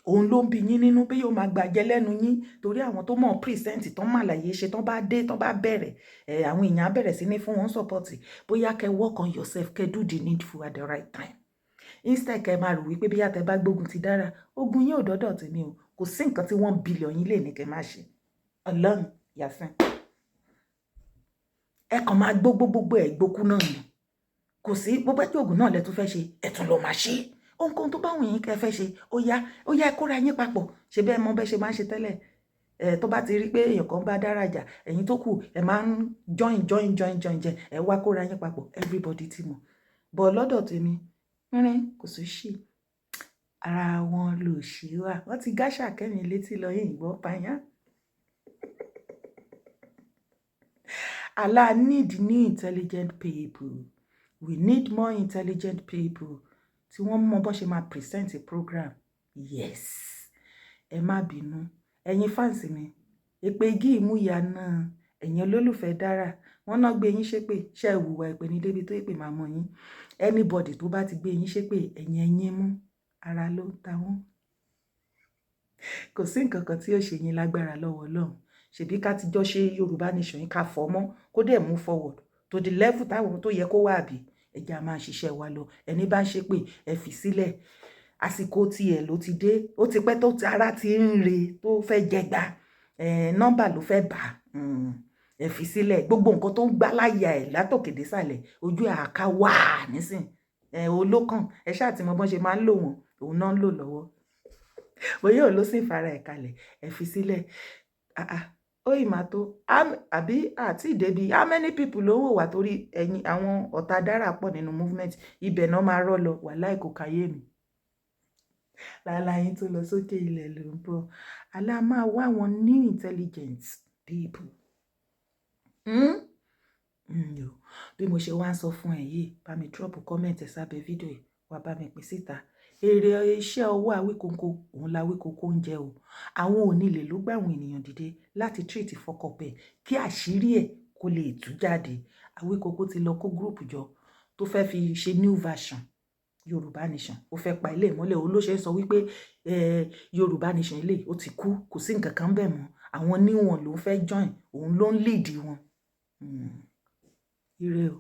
òun ló ń bí yín nínú pé yóò máa gbàjẹ́ lẹ́nu yín, torí àwọn tó mọ̀ present tán mà láyé ṣe, tán bá dé, tán bá bẹ̀rẹ̀ ẹ̀, àwọn èèyàn á bẹ̀rẹ̀ sí ní fún wọn support. Bóyá kẹ́ work on yourself, kẹ́ do the needful at the right time, instead kẹ́ máa rò wípé bí yàtọ̀ bá gbógun ti dára, ogun yín ò dọ́dọ̀ tèmi o. Kò sí nǹkan tí 1 billion yín lè ní kẹ́ má ṣe. Ọlọ́run yàsín, ẹ kàn máa gbó gbogbo ẹ̀ gbókú náà ni. Kò sí bó bá jẹ́ ògùn náà lẹ tún fẹ́ ṣe, ẹ tún lọ máa ṣe ohunkóhun tó bá wù yín kẹ́ fẹ́ ṣe. Ó yá, ó yá, ẹ kóra yín papọ̀. Ṣe bẹ́ẹ̀ mọ bẹ́ẹ̀ ṣe máa ń ṣe tẹ́lẹ̀ ẹ? Tó bá ti rí pé èèyàn kan bá dára jà, ẹ̀yin tó kù ẹ máa ń join, join, join, join jẹ, ẹ wá kóra yín papọ̀. Everybody ti mọ̀ bọ̀ lọ́dọ̀ tèmi pínrín, kò sí ṣì ara wọn lò ṣì wà. Wọ́n ti gáṣà kẹ́mi létí lọ yìí gbọ́ payán. Allah need new intelligent people. We need more intelligent people tí wọ́n mọ bó ṣe máa present a program. Yes, ẹ má bínú, ẹ̀yin fans mi, èpè igi ìmúya náà, ẹ̀yin olólùfẹ́ dára, wọ́n náà gbé yín ṣépè. Ṣe é hùwà ìpè ní débi tó ìpè máa mọ yín? Anybody tó bá ti gbé yín ṣépè, ẹ̀yin ẹ̀yin mú ara ló ń ta wọ́n. Kò sí nǹkan kan tí yóò ṣe yín lágbára lọ́wọ́ Ọlọ́run. Ṣèbí ká ti jọ ṣe Yorùbá nation yín, ká fọ́ mọ́, kó dẹ̀ move forward to the level táwọn tó yẹ kó wà, bí ẹ jẹ́ a máa ṣiṣẹ́ wa lọ. Ẹni bá ń ṣépè, ẹ fi sílẹ̀, àsìkò tiẹ̀ ló ti dé. Ó ti pẹ́ tó ara ti ń re tó fẹ́ jẹgba, nọ́mbà ló fẹ́ bà. Ẹ fi sílẹ̀, gbogbo nǹkan tó ń gbá láyà ẹ̀ látòkè désàlẹ̀, ojú ẹ̀ àká wà nísìn ẹ olókàn. Ẹ ṣáà ti mọ bọ́n ṣe máa ń lò wọ́n, òun náà ń lò lọ́wọ́, bóyá òun ló sì fara ẹ̀ kalẹ̀. Ẹ fi sílẹ̀. Ó ì máa tó àbí àti ìdẹ́bi. How many people ló ń wò wá? Torí ẹ̀yin àwọn ọ̀tá dára pọ̀ nínú movement, ibẹ̀ náà máa rọ́ lọ. Wàláì, kò káyé mi láláyín tó lọ sókè ilẹ̀ ló ń bọ̀. Alá máa wá àwọn new intelligent people. Hmm? Bí mo ṣe wá ń sọ fún ẹ yìí, bá mi drop comment sábẹ́ fídíò yìí, wá bá mi pín síta. Èrè iṣẹ́ ọwọ́ Awíkonko òun l'Awíkonko ń jẹ o. Àwọn onílé ló gbà àwọn ènìyàn dìde láti treat fọkọpẹ kí àṣírí ẹ̀ kó lè tú jáde. Awíkonko ti lọ kó group jọ tó fẹ́ fi ṣe new version Yorùbá nation. Ó fẹ́ pa ilé ìmọ́lẹ̀. Òun ló ṣe ń sọ wípé Yorùbá nation ilé ó ti kú, kò sí nǹkan kan bẹ́ẹ̀ mọ́. Àwọn níwọ̀n ló ń fẹ́ join, òun ló ń lead wọn. Ire o.